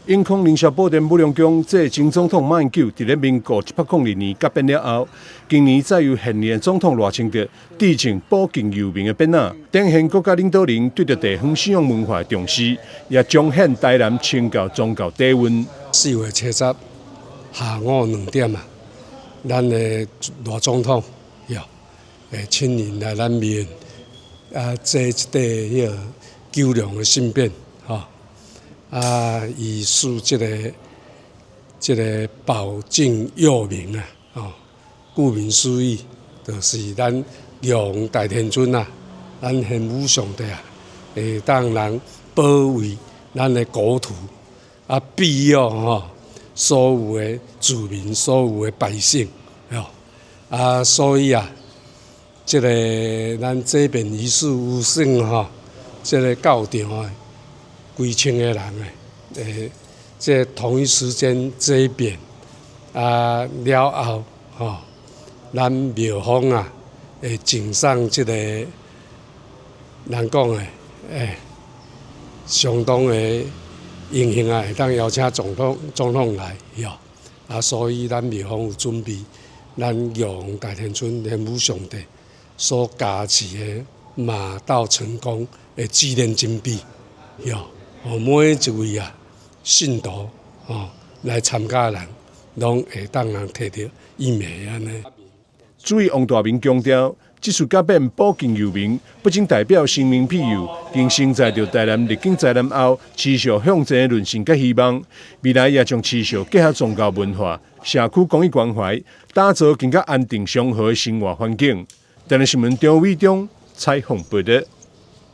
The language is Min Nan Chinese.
永康凌霄寶殿武龍宮，這前總統馬英九佇咧民國102年加冕了後，今年再由現任總統賴清德致贈保境佑民的匾額，展現國家領導人對著地方信仰文化的重視，也彰顯台南清教宗教底蘊。4月70下午2點啊，咱的賴總統喲，會親臨來咱面啊，做一塊彼個九龍的聖匾，吼。啊，伊賜這個保境佑民啊，吼，顧名思義，就是咱玉皇大天尊啊，咱玄武上帝啊，會當人保衛咱的國土，啊，庇佑吼所有的子民，所有的百姓，吼，啊，所以啊，這個咱這邊儀式有算吼，這個到場的幾千個人的，這同一時間這邊啊了後，吼，咱廟方啊會贈送這個人講的，相當的榮幸啊，會當邀請總統來，喲，啊，所以咱廟方有準備，咱玉皇大天尊玄武上帝所加持的馬到成功的紀念金幣，喲，予每一位啊信徒吼來參加的人，攏會當人提著一枚按呢。主委王大明強調，這次加冕保境佑民，不僅代表神明庇佑，更承載著台南歷經災難後持續向前的韌性佮希望。未來也將持續結合宗教文化、社區公益關懷，打造更加安定祥和的生活環境。台南新聞張偉中採訪報導。